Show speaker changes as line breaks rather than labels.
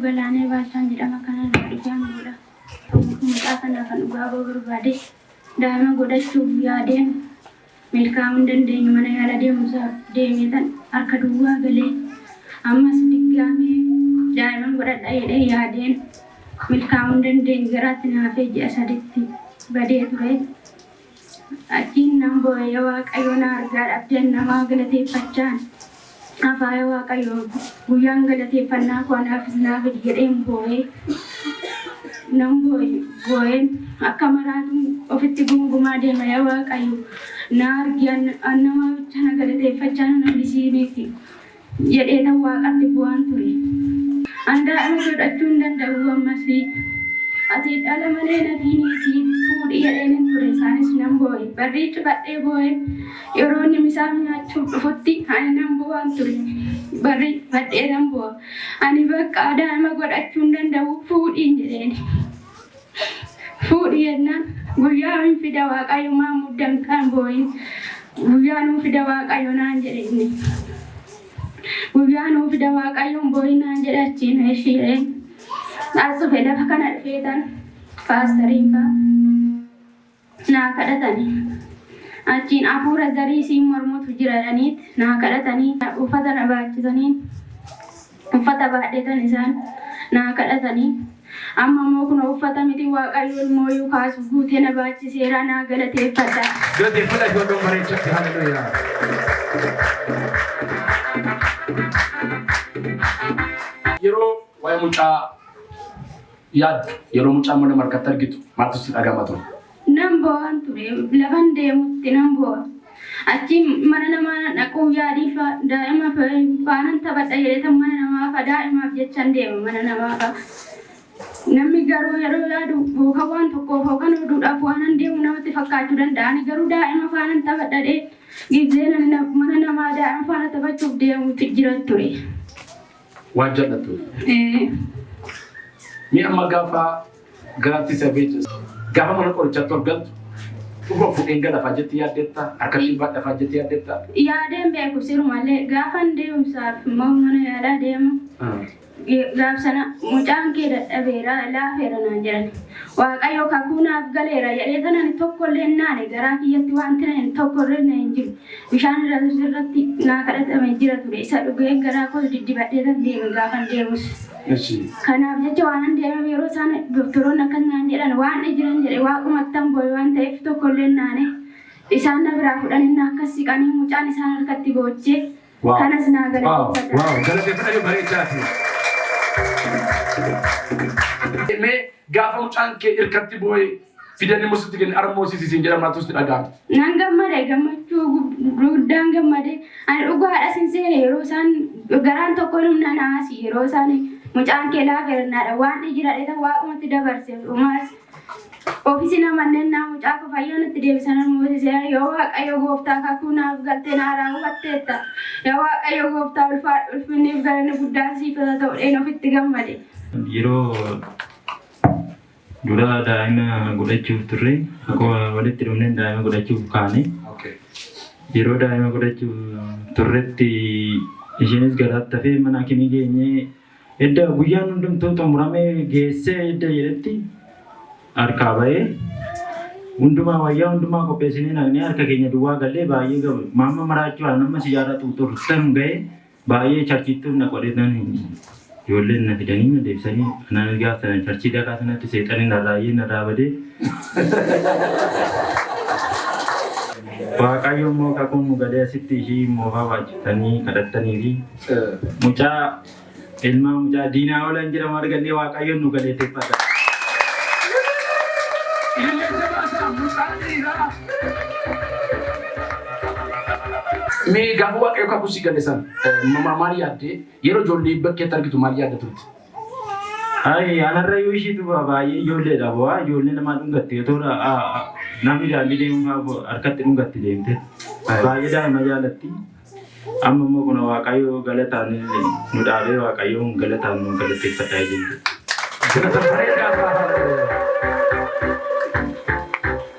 Galaanee Baalchaan jedhama kana irraa dhufee Amboodha. Mucaa kanaa kan dhugaa ba'uu barbaade daa'ima godhachuuf yaadeen milkaa'uu hin dandeenye mana yaala deemsa deemee harka duwwaa galee ammas diggaamee daa'iman godhadha jedhee yaadeen milkaa'uu hin dandeenye garaatti naafee ji'a 3tti badee ture. Achiin nan boo'e yaa Waaqayyo na argaa dhabdeen namaa galateeffachaan hafaa yaa Waaqayyo guyyaan galateeffannaa koo anaafis naa fidi jedheen boo'ee nan boo'e boo'een akka maraatuun ofitti gungumaa deema yaa Waaqayyo na argi an namaa bicha na galateeffachaa na hambisiiniiti jedhee tan Waaqatti bu'aan ture. An daa'ima godhachuu hin danda'u ammas ati dhala malee nafiiniitii fuudhi jedheenin ture isaanis nan boo'e barrii cufadhee boo'e yeroo inni misaaf nyaachuuf dhufutti ani nan boo'an ture barrii cufadhee nan boo'a ani bakka daa'ima godhachuu hin danda'u fuudhiin jedheen. Fuudhi jennaan guyyaa hin fida Waaqayyo maa muddamtaa hin boo'in guyyaa nuu fida Waaqayyo naan jedhe inni. Guyyaa nuu fida Waaqayyo hin boo'in naan jedhe achiin eshi jedheen. As dhufe lafa kana dhufeetan paastariin faa naa kadhatani. Achiin hafuura zarii siin mormutu jira jedhaniit naa kadhatanii uffata na baachisanii uffata baadheetan isaan naa kadhatanii. Amma immoo kunoo uffata miti Waaqayyo ilmooyyuu kaasu guutee na baachiseera naa galateeffadha.
Galateeffadha ijoolleen bareechatti haleluuyaa. Yeroo waa'ee mucaa yaaddu yeroo mucaa mana markatti argitu maaltu sitti dhaga'ama ture?
Nan boo'an ture. Lafan deemutti nan boo'a. Achi mana namaa dhaquu yaadii daa'ima faanan taphadha jedheetan mana namaa fa daa'imaaf jechan deema mana namaa fa. Namni garuu yeroo yaadu yookaan waan tokkoof yookaan oduudhaaf waanan deemu namatti fakkaachuu danda'a. Ani garuu daa'ima faanan taphadha jedhee gizeen ani mana namaa daa'ima faana taphachuuf deemutu jira ture.
Waan jaallattuuf. Mee amma gaafa garaatti isa beektu gaafa mana qorichaatti ol galtu dhuguma fuudheen galafaa jetti yaaddetta harkatti baadhafaa jetti yaaddetta.
Yaadeen beeku sirumallee gaafan deemsaaf immoo mana yaalaa deemu gaaf sana mucaan kee dadhabeera laafeera naan jedhan. Waaqayyo kakuu naaf galeera jedhee tanan tokkollee hin naane garaa kiyyatti wanti na hin tokkollee na hin jiru. Bishaan irratti naa kadhatame jira ture isa dhugeen garaa koos diddibadhee tan deeme gaafan deemus. Kanaaf jecha waanan deemeef yeroo isaan doktoroonni akkas naan jedhan waan jiran jedhe waaqumattan boo'e waan ta'eef tokkollee hin naane. Isaan na biraa fudhaninna akkas siqanii mucaan isaan harkatti boochee kanas naa galateeffadha.
Waaw galateeffadha bareechaati. Mee gaafa mucaan kee irkatti boo'ee fidanii musitti kenne armoosiisi siin jedhan maaltu sitti dhaga'ame?
Nan gammade gammachuu guddaan gammade ani dhugaadha sin seene yeroo isaan garaan tokko humna naasi yeroo isaan mucaan kee laafeernaadha waan jira dheeta waaqumatti dabarse dhumaas ofiisi namanneen naa mucaa koo fayyaa natti deebisan armoosise yoo Waaqayyo gooftaa kakuu naaf galtee naa raawwatteetta yaa Waaqayyo gooftaa ulfaadhu ulfinniif galanni guddaan siif haa ta'u dheen ofitti gammade.
Yeroo dura daa'ima godhachuuf turre akkuma walitti dhufneen daa'ima godhachuuf kaane. Yeroo daa'ima godhachuuf turretti isheenis garaatti hafee mana hakimii geenyee edda guyyaan hundumtuu xumuramee geessee edda jedhetti harkaa ba'ee hundumaa wayyaa hundumaa qopheessinee naqnee harka keenya duwwaa gallee baay'ee gabu maamma maraachuu amma sijaaraa xuuxurtan ga'ee baay'ee charchiittuun na qodhetan ijoolleen na fidanii na deebisanii anaan gaaf sana charchii dhagaa sanatti seexanni narraayyee narraa badee Waaqayyo immoo kakuun nu galee asitti ishii moofaa baachiftanii kadhattanii fi mucaa ilmaa mucaa diinaa oolan jedhamu argannee Waaqayyoon nu galateeffata.
Ilillee jabaasaa mucaa dhiiraa. Mee gaafa Waaqayyo kakuu si gale sana maal yaaddee yeroo ijoollee bakkeetti argitu maal yaadda turte?
Ay, anarra yoo ishiitu baay'ee ijoolleedha bu'aa ijoollee namaa dhungatte otoo namni daandii deemu fa'aa harkatti dhungatti deemte. Baay'ee daa'ima jaalatti. Amma immoo kun Waaqayyo galataan nu dhaabee Waaqayyoon galataan nu galateeffadha jechuudha.
Galata bareedaa.